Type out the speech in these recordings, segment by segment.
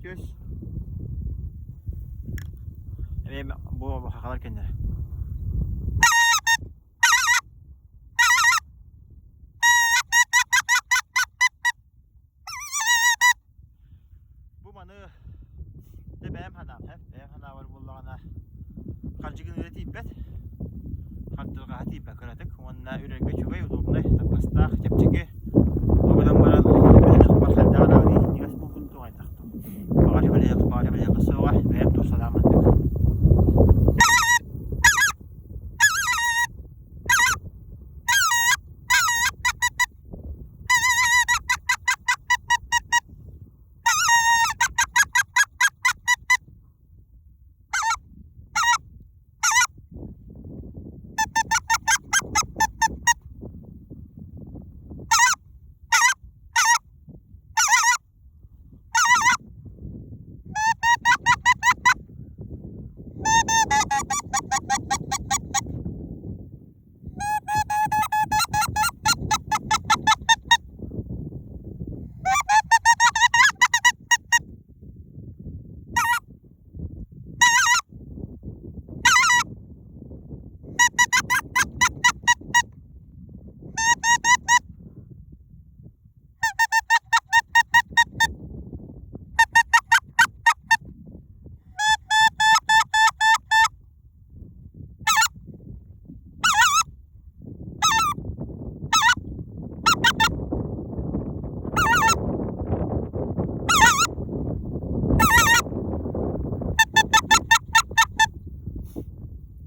Түс. Эмиэ бу хахалар кэннэрэ. Бу маны дьэ бэйэм санаам, бэйэм санаабар буоллаҕына хардьыгыныыра тиийбэт, хардырҕаһа тиийбэт кыратык уонна үрэргэ үчүгэй, удобнай, табыгастаах, чэпчэки. Ол гынан баран бэйэм хайдаҕа даҕаны иһинньигэс буолбут дуу хайдах дуу. Баҕар бэлиэх, баҕар бэлиэхэ суоҕа, бэйэм туох санаам маннык.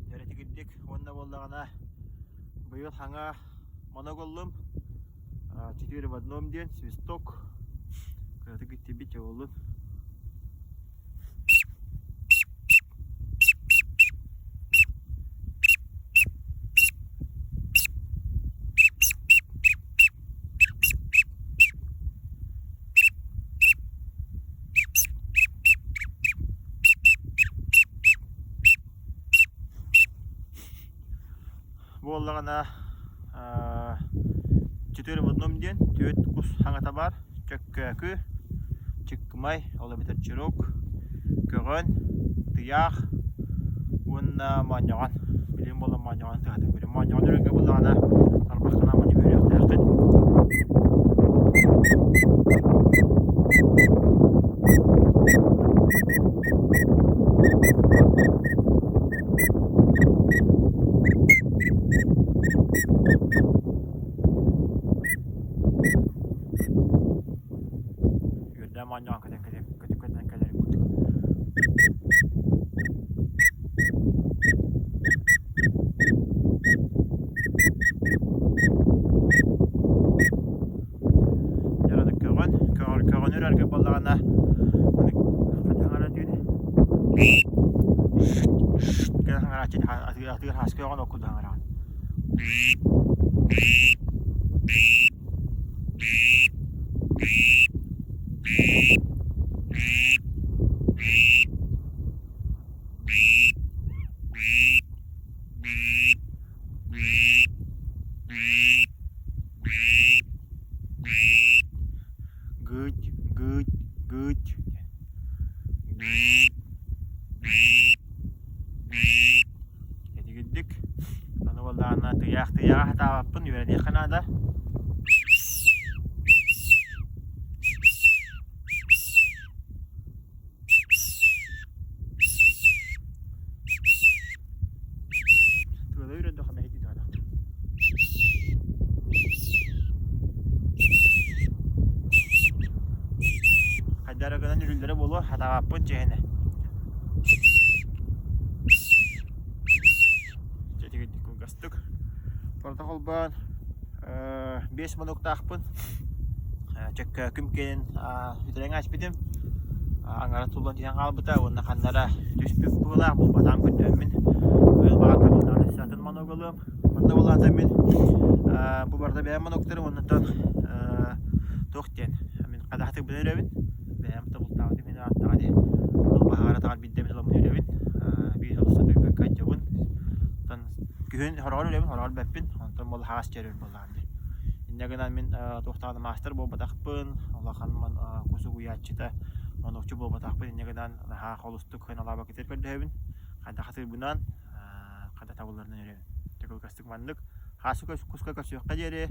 Дьэрэтигирдик уонна буоллаҕына быйыл хаҥа моноголлум четыре в одном диэн свисток кыратык иттибит дьэ Буоллаҕына четыре в одном диэн түөрт кус хаҥата баар Чөккөөкү, Чыккымай, ол эбэтэр Чирук, Көҕөн, Тыйаах уонна Моонньоҕон. Билигин буолан Моонньоҕон тыаһатын көрүм. Моонньоҕон өрөргө буоллаҕына тарбаххынан маны үөрүөхтээххин. Үөрдээн моонньоон көтөн кэлэр көтүп көтөн кэлэрин курдук. Дьараны көҕөн, көҕөр көҕөнү үрэргэ буоллаҕына хаҥарааччы атыыр хаас көҕөн ол курдук хаҥараҕын. Гыть, гыть, гыть. Этигирдик. Аны буоллаҕына тыйаах тыйааҕа сатаабаппын үөрэниэххэ наада. Тыала үрэрдэххэ мэһэйдии таһаатахтар. Хайда эрэ гынан үрүллэрэ буолуо, хатаабаппын чиэһинэ. Дьэ кылгастык. Барыта холбоон биэс мунуктаахпын. Чөккөөкүм киэнин бүтэрэн ааспытым. Аҥара туллан түһэн хаалбыта уонна ханнара түспүт быһыылаах буолбатаҕын көрдөөммүн. Быйыл баҕар табыллаҕына өссө атын манок ылыам. Манна буолаата мин бу барыта бэйэм маноктарым оннуттан туох диэн мин хадаһатык билэн үрэбин. Бэйэм табылтаабытым мин ааттаҕа дии. Ол баһаара таҕар биирдэ мин ыламмын үрэбин. Биир олус сатыйбакка дьабын. Онтон күһүн хороҕор үрэбин, хороҕор бэппин. Онтон буолла хаас чэрэр буоллаҕым дии. Инньэ гынан мин туохтаҕына маастар буолбатахпын, улахан кус угуйааччыта. Монуокчу буолбатахпын инньэ гынан наһаа холустук сыаналаабаккытыгар көрдөһөбүн. Хайдах атыырбынан, хайдах табылларынан өрөбүн. Дьэ кылгастык маннык. Хааска куска көрсүөххэ диэри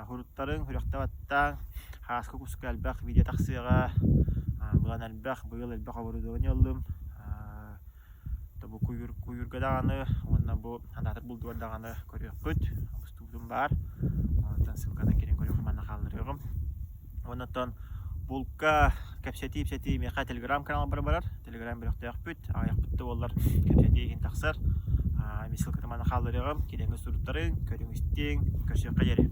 хуруттарыҥ, сүрэхтэ баттааҥ. Хааска куска элбэх видео тахсыаҕа. Былаан элбэх, быйыл элбэх оборудование ыллым. Бу куйуур, куйуурга даҕаны уонна бу анаатар булдугар даҕаны көрүөххүт. Устубутум баар. Онтон ссылканан киирэн көрүөххүт манна хаалларыаҕым. Уонна оттон булка кэпсэтии-ипсэтии миэхэ телеграм-каналбар барар. Телеграм бөлөхтөөхпүт. Аҕыйахпыт да буоллар кэпсэтии иһин тахсар. Эмиэ ссылкатын манна хаалларыаҕым. Киирэҥҥэ суруттарыҥ, көрүҥ-истиҥ. Көрсүөххэ диэри.